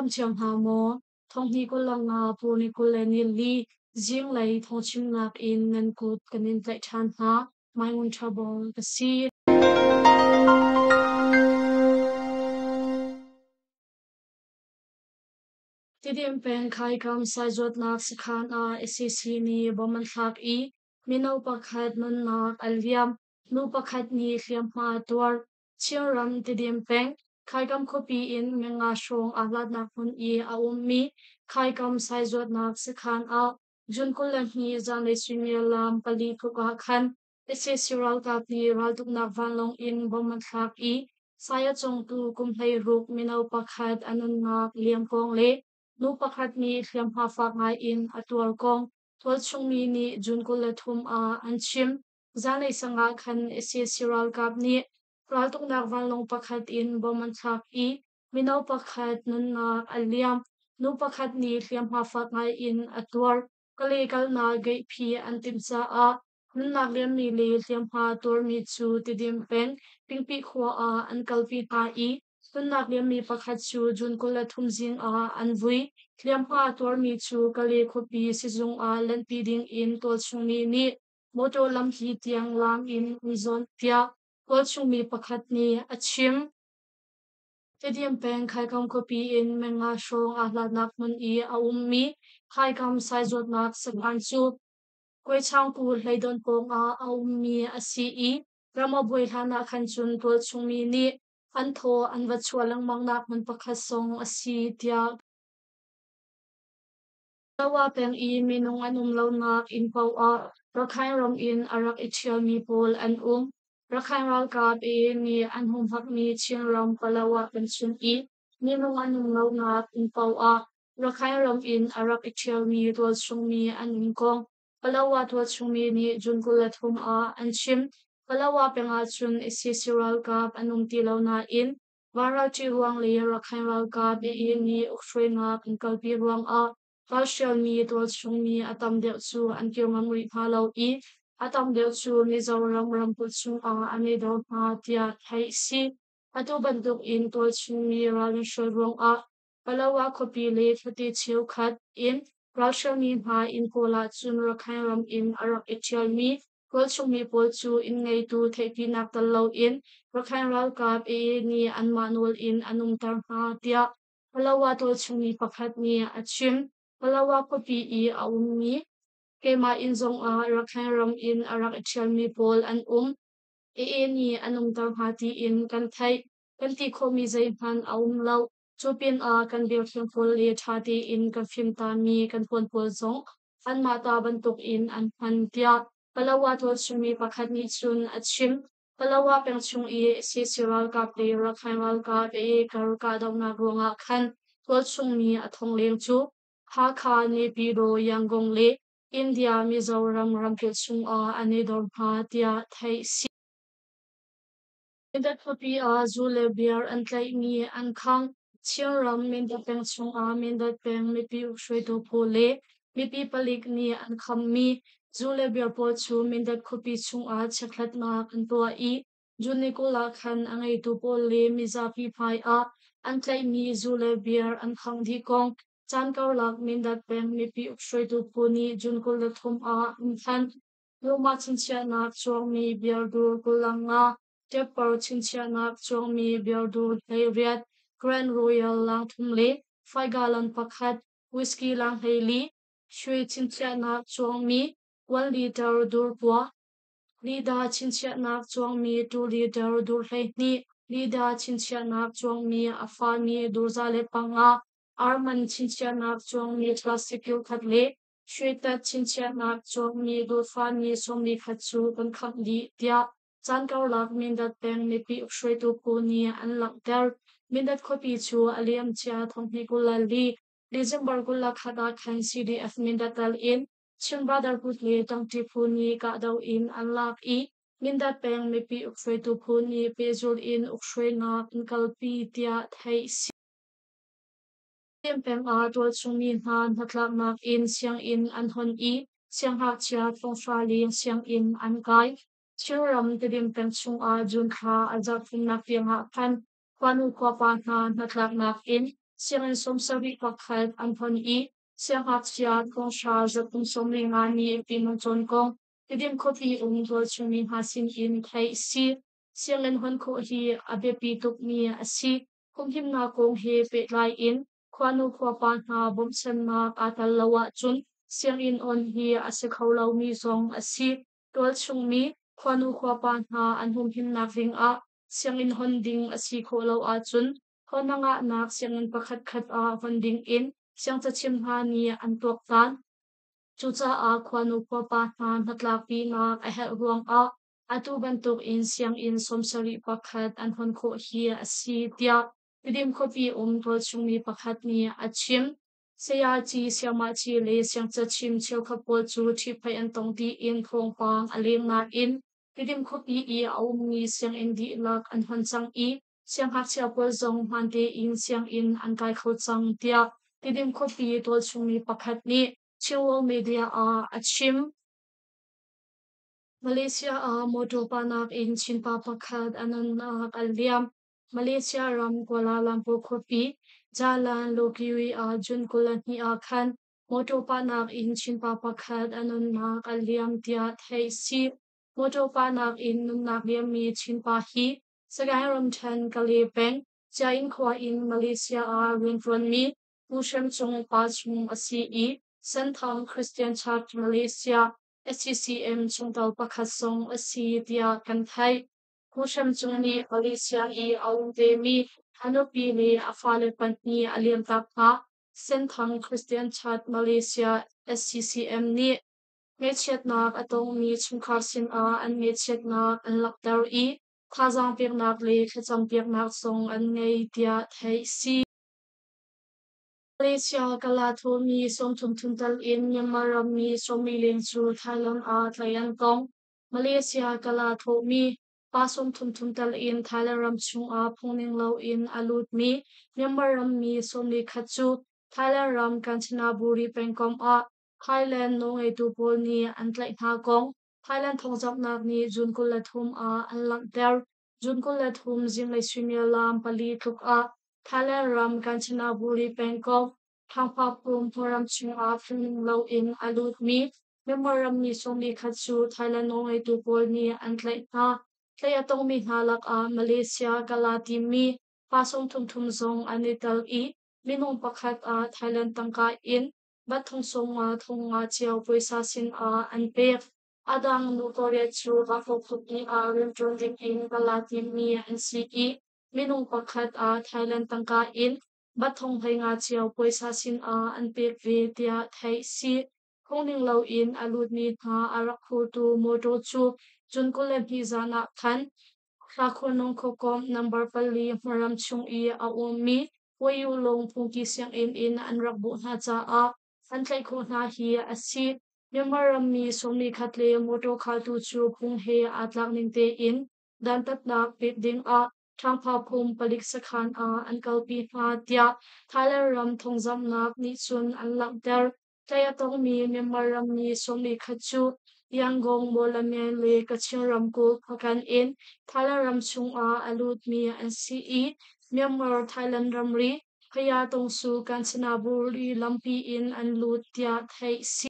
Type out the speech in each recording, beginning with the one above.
dam cio hna maw? Thonghni 25 purni 24 zinglei thawngchimnak in nan kut kan in tlaih ṭhan hna. Mai Ngun Ṭha Bawng ka si. Tidim peng Khaikam saizuatnak sakhan ah sac nih bom an thlak i mino pakhat nunnak a liam. Nu pakhat nih hliamhma a tuar. Chinram Tidim peng Khaikam khuapi in minga hrawng aa hlatnak hmun i a ummi Khaikam saizuatnak sakhan ah June 22 zanlei suimilam 4 tluk ah khan sac ralkap nih raltuknak vanlawng in bom an thlak i saya congtu kum 16 mino pakhat a nunnak liam kong le nu pakhat nih hliamhma fak ngai in a tuar kong tualchungmi nih June 23 ah an chim. Zanlei sang ah khan sac ralkap nih raltuknak vanlawng pakhat in bom an thlak i mino pakhat nunnak a liam. Nu pakhat nih hliamhma fak ngai in a tuar. Kale kalnak geihphi an timh caah nunnak liammi le hliamhma tuarmi cu Tidim peng Pingpi khua ah an kalpi hna i nunnak liammi pakhat cu June 23 zing ah an vui. Hliamhma tuarmi cu Kale khuapi sizung ah lanhpi ding in tualchungmi nih mawṭaw lampi tiang laang in an zawnh tiah tualchungmi pakhat nih a chim. Tidim peng Khaikam khuapi in meng nga hrawng aa hlatnak hmun i a ummi Khaikam saizuatnak sakhan cu Kuaichangku hleidon pawngah a ummi a si i ram a buai hlan ah khan cun tualchungmi nih an thaw an va chuah lengmangnak hmun pakhat zong a si tiah Paletwa peng i minung an um lonak inn paoh ah Rakhine ram in a rak i ṭhialmi pawl an um. Rakhine ralkap AA nih an humhakmi Chinram Paletwa peng chung i minung an um lonak inn paoh ah Rakhine ram in a rak i ṭhialmi tualchungmi an um kong Paletwa tualchungmi nih June 23 ah an chim. Paletwa peng ahcun sac ralkap an um ti lo nain Vanral ṭih ruang le Rakhine ralkap AA nih ukhruainak an kalpi ruangah ralhrialmi tualchungmi a tam deuh cu an kir ngam rih hna lo i a tam deuh cu Mizoram ramkulh chungah an i dor hna tiah theih a si. Atu bantuk in tualchungmi ral an hruai ruangah Paletwa khuapi le khuate cheukhat in ralhrialmi hna inn pawl ahcun Rakhine ram in a rak i ṭhialmi tualchungmi pawl cu inn ngeitu theihpinak tel loin Rakhine ralkap AA nih anmah nawl in an umter hna tiah Paletwa tualchungmi pakhat nih a chim. Paletwa khuapi i a ummi keimah inn zongah Rakhine ram in a rak i ṭhialmi pawl an um. AA nih an umter hna tiin kan theih. Kan ti khawhmi zeihmanh a um lo. Cu pinah kan biakṭheng pawl le ṭha tein kan fimtami kan puan pawl zong anmah ta bantukin an hman tiah Paletwa tualchungmi pakhat nih cun a chim. Paletwa peng chung i sac ralkap le Rakhine ralkap AA kar kahdohnak ruangah khan tualchungmi a thong leng cu Hakha, Naypyidaw, Yangon le India Mizoram ramkulh chungah an i dor hna tiah theih a si. Mindat khuapi ah zu le beer an tlaihmi an khangh. Chinram Mindat peng chungah Mindat peng mipi hruaitu phu le mipi palik nih an khammi zu le beer pawl cu Mindat khuapi chungah chekhlatnak an tuah i June ni 20 ah khan a ngeitu pawl le mizapi hmai ah an tlaihmi zu le beer an khangh dih kong caan karlak Mindat peng mipi hruaitu phu nih June 23 ah an thanh. Lungmah chinchiahnak cuangmi biardur 25, Tepper chinchiahnak cuangmi biardur 18, Grand Royal lang thum le faigalan pakhat, whisky lang 14, sui chinchiahnak cuangmi 1 liter dur kua, lida chinchiahnak cuangmi 2 liter dur 12, lida chinchiahnak cuangmi a fami dur 105, arman chinchiahnak cuangmi plastic khat le Hritat chinchiahnak cawkmi dawtfami 41 cu kan khamh dih tiah caan karlak Mindat peng mipi hruaitu phu nih an langhter. Mindat khuapi cu a liamcia 2024 December 21 ah khan CDF Mindat tal in Chin Brotherhood le ṭangṭi phu nih kahdoh in an lak i Mindat peng mipi hruaitu phu nih pehzulh in ukhruainak an kalpi tiah theih a si. Peng ah tualchungmi hna hnatlaknak in sianginn an hon i siangngakchia thonghra leng sianginn an kai. Chinram Tedim peng chungah June thla a zarh thumnak tiangah khan khuanu khuapa hna hnatlaknak in. sianginn 71 an hon i siangngakchia thonghra zathum 15 nih fim an cawn kong Tedim khuapi um tualchungmi hna sin in theih a si. Sianginn hon khawh hi a biapi tukmi a si. Humhimnak kong he pehtlai in khuanu khuapa hna bawmhchannak aa tel lo ahcun sianginn on hi a si kho lomi zong a si. Tualchungmi khuanu khuapa hna an humhimnak ding ah sianginn hon ding a si khawh lo ahcun hon a ngahnak sianginn pakhatkhat ah hon ding in siangcachim hna nih an tuaktan. Cucaah khuanu khuapa hna hnatlakpinak a herh ruangah atu bantukin sianginn 71 an hon khawh hi a si, tiah Tedim khuapi um tualchungmi pakhat nih a chim. Sayaci, siangmahci le siangcachim cheukhat pawl cu ṭhihphaih an tong tiin thawngpang a leng nain Tedim khuapi i a ummi sianginn dihlak an hon cang i siangngakchia pawl zong hmaan tein sianginn an kai kho cang, tiah Tedim khuapi tualchungmi pakhat nih Chinworld Media ah a chim. Malaysia ah mawṭaw pahnak in Chinpa pakhat a nunnak a liam. Malaysia ram Kuala Lumpur khuapi Jalan Lokiwi ah June 22 ah khan mawṭaw pahnak in Chinpa pakhat a nunnak a liam tiah theih a si. Mawṭaw pahnak in nunnak liammi Chinpa hi Sagaing ramṭhen Kale peng Ciain khua in Malaysia ah rianṭuanmi Pu Hrem Cung Pa Chung a si i Senthang Christian Church Malaysia SCCM chungtel pakhat zong a si tiah kan theih. Pu Hrem Cung nih Malaysia i a um vemi a nupi le a fale pahnih a liamtak hna. Senthang Christian Church Malaysia SCCM nih ngaihchiatnak a tongmi chungkhar sinah an ngaihchiatnak an langhter i thazaang peknak le thlacam piaknak zong an ngei tiah theih a si. Malaysia Kala thawmi 30 thum tal in Myanmar rammi 40 leng cu Thailand ah tlaih an tong. Malaysia Kala thawmi pa 30 thum tal in Thailand ram chungah phungning loin a lutmi Myanmar rammi 41 cu Thailand ram Kanchanaburi pengkomh ah Thailand nawlngeitu pawl nih an tlaih hna kong Thailand thawngzamhnak nih June 23 ah an langhter. June 23 zinglei suimilam 4 tluk ah Thailand ram Kanchanaburi pengkomh Thangphakpum hmuram chungah phungning loin a lutmi Myanmar rammi 41 cu Thailand nawlngeitu pawl nih an tlaih hna. Tlaih a tongmi hna lakah Malaysia Kala timi pa 33 zong an i tel i minung pakhat ah Thailand tangka in bat thong 50 thong nga cio puaisa sinah an pek. A dang nu pariat cu Bangkok khuapi ah rianṭuan dingin Kala timi an si i minung pakhat ah Thailand tangka in bat thong 15 cio puaisa sinah an pek ve tiah theih a si. Phungning loin a lutmi hna a rak phurtu mawṭaw cu June 22 zan ah khan Thlakhurnung khuakomh number 4 hmaram chung i a ummi Puayulung phungki sianginn in an rak bawh hna caah an tlaih khawh hna hi a si. Myanmar rammi 41 le mawṭaw khaltu cu phung he aa tlak ning tein dantatnak pek ding ah Ṭhangphaphum palik sakhan ah an kalpi hna tiah Thailand ram thawngzamhnak nih cun an langhter. Tlaih a tongmi Myanmar rammi 41 cu Yangon, Mawlamyine le Kachin ramkulh Hpakant in Thailand ram chungah a lutmi an si i Myanmar-Thailand ramri Phaya-Tongsu Kanchanaburi lampi in an lut tiah theih a si.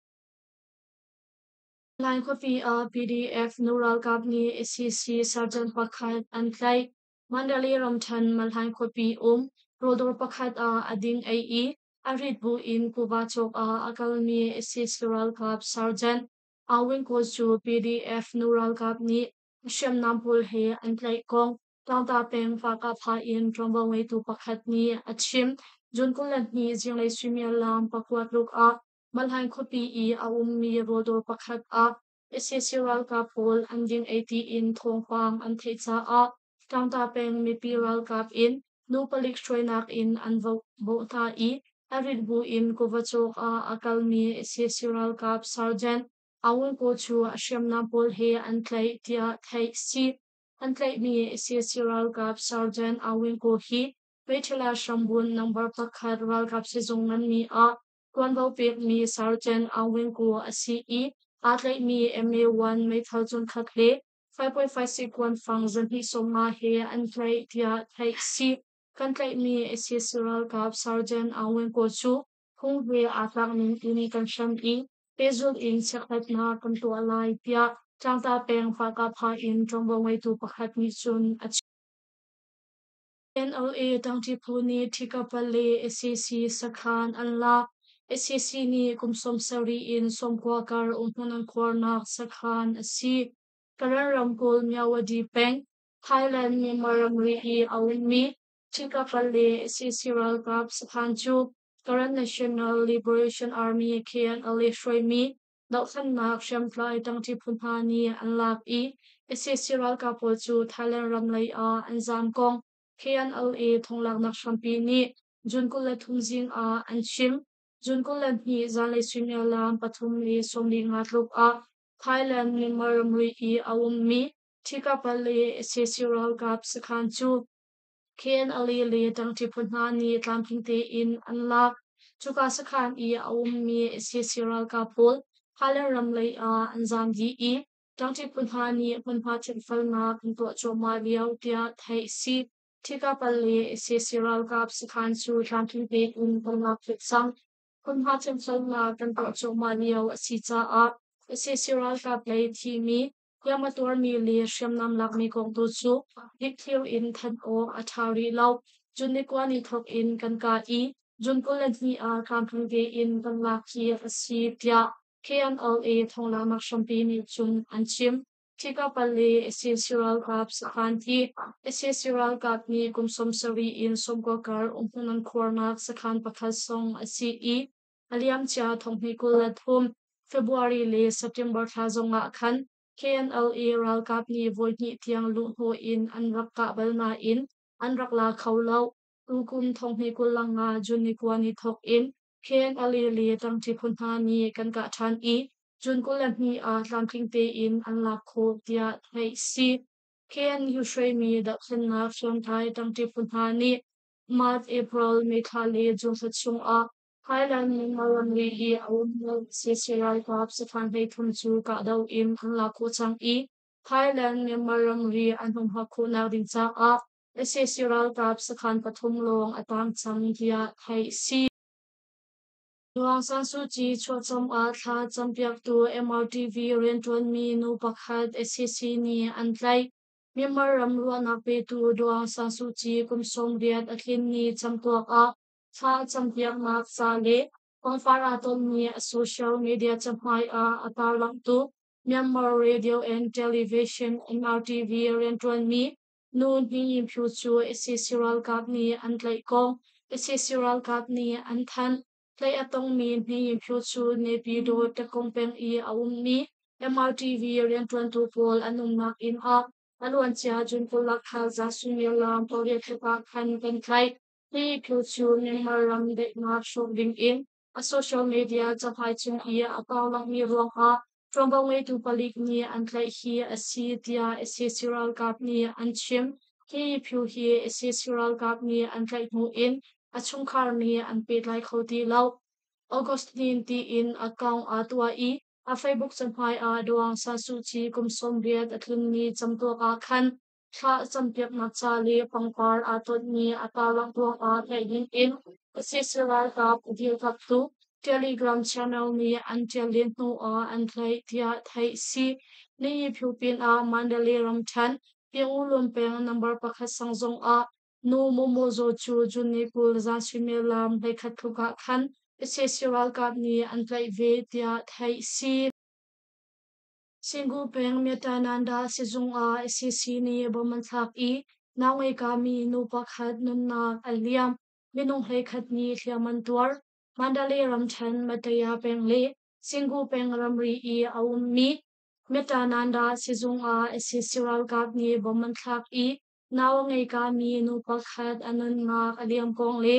Lai khuapi ah PDF nu ralkap nih sac sergeant pakhat an tlaih. Mandalay ramṭhen Malhan khuapi um rawldawr pakhat ah a ding ei i a rit buin kuva cawk ah a kalmi sac ralkap sergeant Aung Win Ko cu PDF nu ralkap nih hriamnam pawl he an tlaih kong Tlangta peng Fakapha in ṭuanvo ngeitu pakhat nih a chim. June 22 zinglei suimilam 9 tluk ah Malhan khuapi i a ummi rawldawr pakhat ah sac ralkap pawl an ding ei tiin thawngpang an theih caah Tlangta peng mipi ralkap in nu palik hruainak in an bawh hna i a rit buin kuva cawk ah a kalmi sac ralkap Sergeant Aung Ko cu a hriamnam pawl he an tlaih tiah theih a si. An tlaihmi sac ralkap Sergeant Aung Ko hi Meithala hrambun number 1 ralkap sizung nganmi ah ṭuanvo pekmi Sergeant Aung Win Ko a si i aa tlaihmi MA-1 meithal zunkhat le 5.56 kuanfang 250 he an tlaih tiah theih a si. Kan tlaihmi sac ralkap Sergeant Aung Win Ko cu phung he aa tlak ning in kan hrem i pehzulh in chekhlatnak kan tuah lai, tiah Tlangta peng Fahkapha in ṭuanvo ngeitu pakhat nih cun a chim. NLA ṭangṭi phu nih Ṭhikapale sac sakhan an lak. Sac nih kum 70 in 90 kar umhmun an khuarnak sakhan a si. Karen ramkulh Myawaddy peng, Thailand Myanmar ramri i a ummi Ṭhikapale sac ralkap sakhan cu Karen National Liberation Army KNLA hruaimi dohthlennak hriamtlai ṭangṭi phu hna nih an lak i sac ralkap pawl cu Thailand ram lei ah an zaam kong KNLA thonglaknak hrampi nih June 23 zing ah an chim. June 22 zanlei suimilam 3:45 tluk ah Thailand Myanmar ramri i a ummi Ṭhikapale sac ralkap sakhan cu KNLA le ṭangṭi phu hna nih tlamtling tein an lak. Cuka sakhan i a ummi sac ralkap pawl Thailand ram lei ah an zaam dih i ṭangṭi phu hna nih hmunhma thianhfelnak an tuah cuahmah lio tiah theih a si. Ṭhikapal le sac ralkap sakhan cu tlamtling tein kan lak tuk cang. Hmunhma thianfelnak kan tuah cuahmah lio a si caah sac ralkap lei thimi Hliam a tuarmi le hriamnam lakmi kong tu cu dikthliar in thanh awk a ṭha rih lo. June ni kua ni thawk in kan kah i June 22 ah tlamtling tein kan lak hi a si, tiah KNLA thonglaknak hrampi nih cun an chim. Thikapal le sac ralkap sakhan hi sac ralkap nih kum 70 in 90 kar umhmun an khuarnak sakhan pakhat zong a si i a liamcia 2023 February le September thla zongah khan KNLA ralkap nih voihnih tiang luhhnawh in an rak kah bal nain an rak la kho lo. Tukum 2025 June ni kua ni thawk in KNLA le ṭangṭi phu hna nih kan kah ṭhan i June 22 ah tlamtling tein an lak khawh tiah theih si. KNU hruaimi dohthlennak hriamtlai ṭangṭi phu hna nih March, April, May thla le June thla chungah Thailand Myanmar ramri i a ummi sac ralkap sakhan 33 cu kahdoh in an lak khawh cang i Thailand Myanmar ramri an humhak khawhnak ding caah sac ralkap sakhan pathum lawng a tang cang tiah theih a si. Aung San Suu Kyi chuahcam ah thla campiaktu MRTV rianṭuanmi nu pakhat sac nih an tlaih. Myanmar ram ruahnak petu Daw Aung San Suu Kyi kum 80 a tlin ni camtuak ah thla campiaknak ca le pangpar aa tonmi a social media cahmai ah a tarlangtu Myanmar Radio and Television MRTV rianṭuanmi nu Hnin Phyu cu sac ralkap nih an tlaih kong sac ralkap nih an thanh. Tlaih a tongmi Hnin Phyu cu Naypyidaw Takung peng i a ummi MRTV rianṭuantu pawl an umnak inn ah a luancia June 20 kha zan suimilam pariat tluk ah khan kan tlaih. Hi phu cu Myanmar ram daihnak hrawk dingin a social media cahmai cung i a tarlanghmi ruangah ṭuanvo ngeitu palik nih an tlaih hi a si tiah sac ralkap nih an chim. Hi phu hi sac ralkap nih an tlaih hnu in a chungkhar nih an pehtlai kho ti lo. August hnin tiin account aa tuah i a Facebook cahmai ah Daw Aung San Suu Kyi kum 80 a tlinmi camtuak ah khan Thla campiaknak ca le pangpar aa tonmi a tarlangh ruangah tlaih dingin sac ralkap a dirkamhtu Telegram channel nih an ṭial len hnuah an tlaih tiah theih a si. Nayiphu pinah Mandalay ramṭhen Pyinglun peng number pakhat sang zongah nu Momo Zaw cu June ni 20 zan suimilam 11 tluk ah khan sac ralkap nih an tlaih ve tiah theih a si. Singu peng Myatananda sizung ah sac nih bom an thlak i nau ngeikami nu pakhat nunnak a liam. Minung 11 nih hliam an tuar. Mandalay ramṭhen Mataya peng le Singu peng ramri i a ummi Myatananda sizung ah sac ralkap nih bom an thlak i nau a ngeikami nu pakhat a nunnak a liam kong le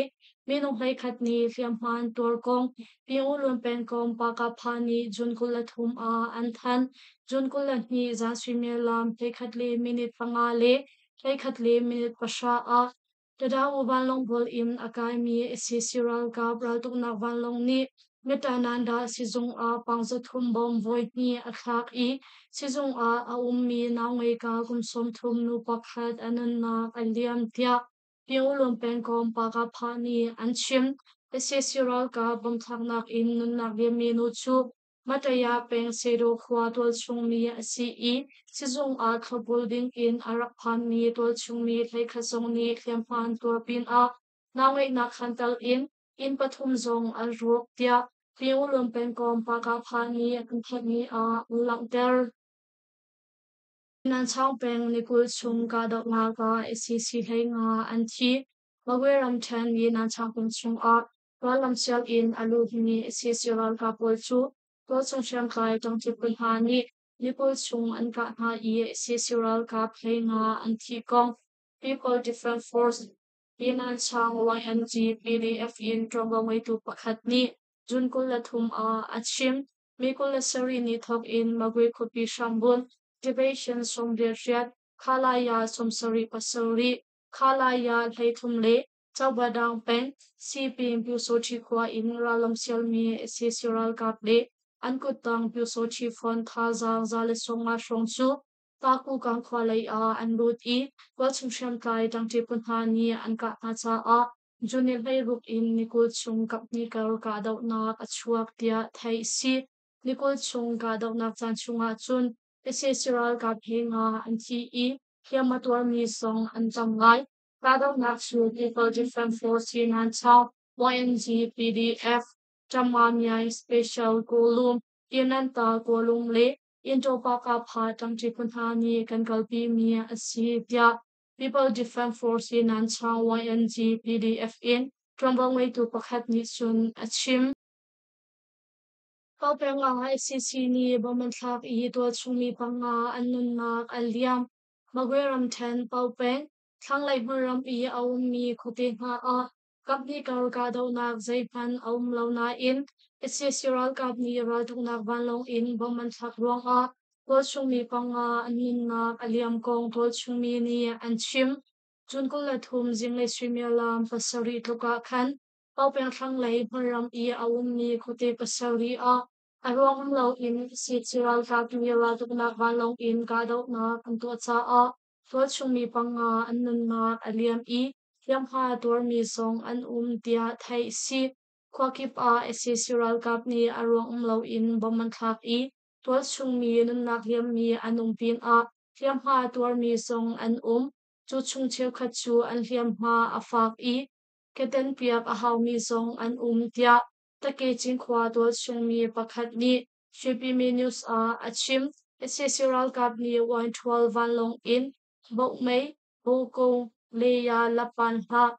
minung 11 nih hliamhma an tuar kong Pyinglun pengkomh Pakapha nih June 23 ah an thanh. June 22 zan suimilam 11 minute 5 le 11 minute 10 ah Tadaw vanlawng bual in a kaimi sac ralkap raltuknak vanlawng nih Myatananda sizung ah pangzathum bom voihnih a thlak i sizung ah a ummi nau ngeika kum 30 nu pakhat a nunnak a liam tiah Pyongyang pengkomh Pakapha nih an chim. Sac ralkap bomthlaknak in nunnak liammi nu cu Mataya peng Sedaw khua tualchung mi a si i sizung ah thlopbul ding in a rak phanmi tualchung mi 11 zong nih hliamhma an tuar pinah naungeihnak khan tal in inn pathum zong an rawk tiah Pyongyang pengkomh Pakapha nih an thanhmi ah an langhter. Nanchaung peng ni 20 chung kahdohnak ah sac 15 an thi. Magwe ramṭhen i Nanchaung peng chungah rallam sial in a lutmi sac ralkap pawl cu tualchung hriamtlai ṭangṭi phu hna nih ni 20 chung an kah hna i sac ralkap 15 an thih kong People Defense Force Nanchaung YNG PDF in ṭuanvo ngeitu pakhat nih June 23 ah a chim. Mi 27 ni thawk in Magwe khuapi hrambunh Division 98, Khalaya 77, Khalaya 33 le Chobadang peng Sipin Pyusawṭhi khua in rallam sialmi sac ralkap le an kuttang Pyusawṭhi fon thazaang 150 hrawng cu Takukang khua lei ah an lut i tualchung hriamtlai ṭangṭi phu hna nih an kah hna caah June ni 16 in ni 20 chung kaphnih kar kahdohnak a chuak tiah theih a si. Ni 20 chung kahdohnak caan chungah cun sac ralkap he nga an thi i hliam a tuarmi zong an tam ngai. Kahdohnak cu People Defense Force Nanchang, YNG, PDF, Ṭamamyai Special Kawlum, Tinanta Kawlum le Indo-Pakapha ṭangṭi phu hna nih kan kalpimi a si tiah People Defense Force Nanchang YNG PDF in ṭuanvo ngeitu pakhat nih cun a chim. Paopeng ah sac nih bomb an thlak i tualchungmi panga an nunnak an liam. Magwe ramṭhen Paopeng, thlanglei hmunram i a ummi khuate hna ah kaphnih kar kahdohnak zeihmanh a um lo nain sac ralkap nih raltuknak vanlawng in bomb an thlak ruangah tualchungmi panga an nunnak a liam kong tualchungmi nih an chim. June 23 zinglei suimilam 7 tluk ah khan Paopeng thlanglei hmunram i a ummi khuate pasarih ah a ruang um loin sac ralkap nih raltuknak vanlawng in kahdohnak an tuah caah tualchungmi panga an nunnak a liam i hliamhma tuarmi zong an um tiah theih a si. Khua kip ah sac ralkap nih a ruang um loin bomb an thlak i tualchungmi nunnak liammi an um pinah hliamhma tuarmi zong an um. Cu chung cheukhat cu an hliamhma a fak i keten piak a haumi zong an um tiah Take Cinkhua tualchungmi pakhat nih Shwepimi News ah a chim. Sac ralkap nih Y-12 vanlawng in Bohmei, Bawkung, Leya Lapan hlah,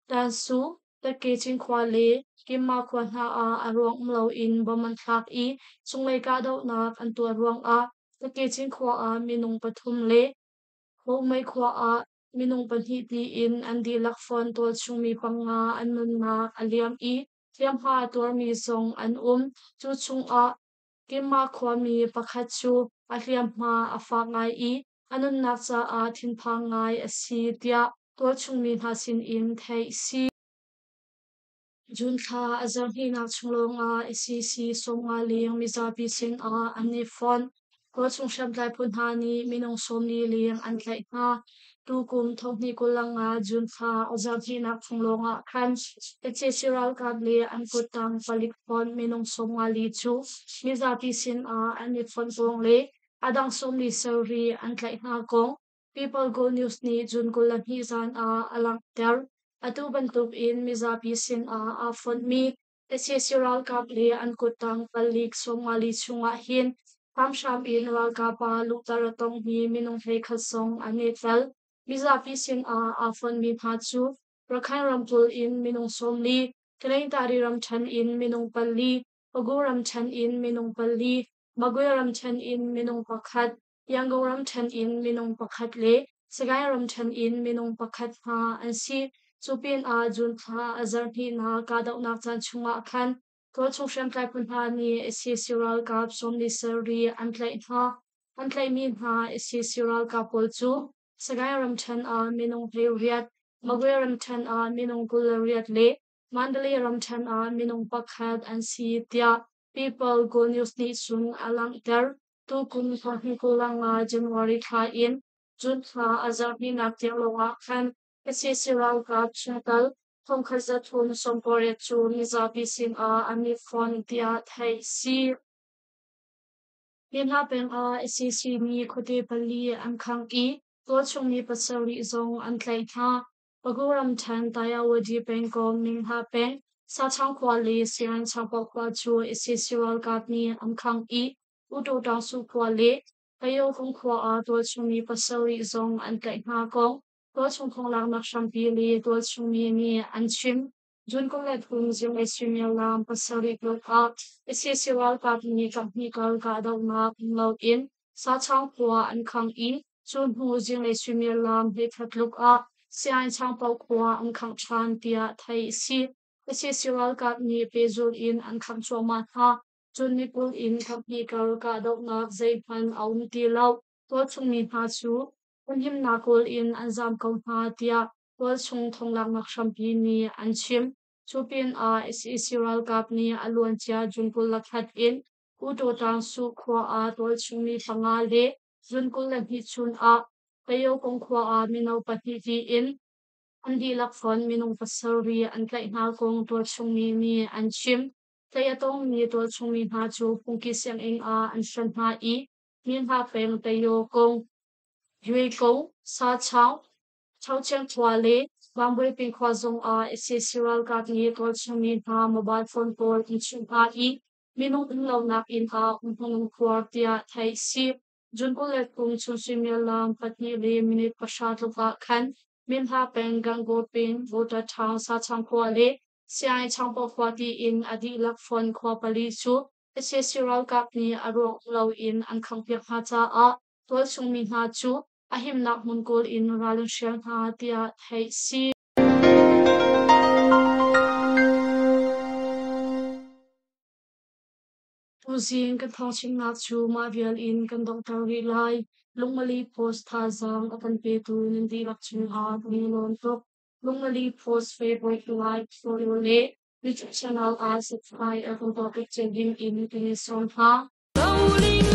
Tansu, Take Cinkhua le Kimma khua hna ah a ruang um loin bomb an thlak i cunglei kahdohnak an tuah ruangah Take Cinkhua ah minung pathum le Bohmei khua ah minung pahnih tiin an dihlak fon tualchungmi panga an nunnak a liam i hliamhma a tuarmi zong an um. Cu chungah Kimma khuami pakhat cu a hliamhma a fak ngai i a nunnak caah thinphang ngai a si tiah tualchungmi hna sinin theih a si. June thla a zarhhnihnak chung lawngah sac 50 leng mizapi sinah an i fonh. Tualchung hriamtlai phu hna nih minung 40 leng an tlaih hna. Tukum thonghnih 25 June thla a zarhhnihnak chung lawngah khan sac ralkap le an kuttang palik fonh minung 54 cu mizapi sinah an i fonh kong le a dang 47 an tlaih hna kong People Go News nih June 22 zan ah a langhter. Atu bantuk in mizapi sinah aa fonhmi sac ralkap le an kuttang palik 54 chungah hin hramhram in ralkap ah luhter a tongmi minung 11 zong an i tel. Mizapi sinah aa fonhmi hna cu Rakhine ramkulh in minung 40, Tanintari ramṭhen in minung pali, Pagu ramṭhen in minung pali, Magwe ramṭhen in minung pakhat, Yangon ramṭhen in minung pakhat le Sagaing ramṭhen in minung pakhat hna an si. Cu pinah June thla a zarhhnihnak kahdohnak caan chungah khan tualchung hriamtlai phu hna nih sac ralkap 47 an tlaih hna. An tlaihmi hna sac ralkap pawl cu Sagaing ramṭhen ah minung 18, Magwe ramṭhen ah minung 28 le Mandalay ramṭhen ah minung pakhat an si tiah People Go News nih cun a langhter. Tukum 2025 January thla in June thla a zarhhnihnak tiang lawngah khan Sac ralkap chungtel thongkhat zathum 18 cu mizapi sinah an i fon tiah theih a si. Hlinhla peng ah sac nih khuate pali an khangh i tualchung mi pasarih zong an tlaih hna. Pagu ramṭhen Tayawadi pengkomh Minghla peng Sachang khua le Siran Changpok khua cu sac ralkap nih an khangh i Uto Taungsu khua le Tayokung khua ah tualchung mi pasarih zong an tlaih hna kong tualchung thonglaknak hrampi le tualchung mi nih an chim. June 23 zinglei suimilam pasarih tluk ah sac ralkap nih kaphnih kal kahdohnak um loin Sachang khua an khangh i cu hnu zinglei suimilam hleikhat tluk ah Siain Changpau khua an khangh ṭhan tiah theih a si. Sac ralkap nih pehzulh in an khangh cuahmah hna. Cun ni 20 in kaphnih kal kahdohnak zeihmanh a um ti lo. Tualchung mi hna cu humhimnak kawl in an zaam ko hna tiah tualchung thonglaknak hrampi nih an chim. Cu pinah sac ralkap nih a luancia June 21 in Uto Tangsu khua ah tualchung mi panga le June 22 chun ah Tayokong khua ah mino pahnih tiin an dihlak fonh minung pasarih an tlaih hna kong tualchung mi nih an chim. Tlaih a tongmi tualchung mi hna cu phungki sianginn ah an hren hna i Minhla peng Tayokong, Yuekong, Sachaung, Chauchiang khua le Vanbuaipi khua zongah sac ralkap nih tualchung mi hna mobile phone pawl an chuh hna i minung um lonak inn ah umhmun an khuar tiah theih a si. June 23 chun suimilam pahnih le minute pahra tluk ah khan Minhla peng Gangaw peng Voter Town Sachang khua le Siai Changpaw khua tiin a dihlak phone khua pali cu sac ralkap nih a ruang um loin an khanghpiak hna caah tualchung mi hna cu a himnak hmun kawl in ral an hrial hna tiah theih a si. Tuzing kan thawngchimnak cu mah vial in kan donghter rih lai. Lungmali Post thazaang a kan petu nan dihlak cungah kan i lawm tuk. Lungmali Post Facebook like, follow le YouTube channel ah subscribe a kan tuah piak cio ding in kan i sawm hna.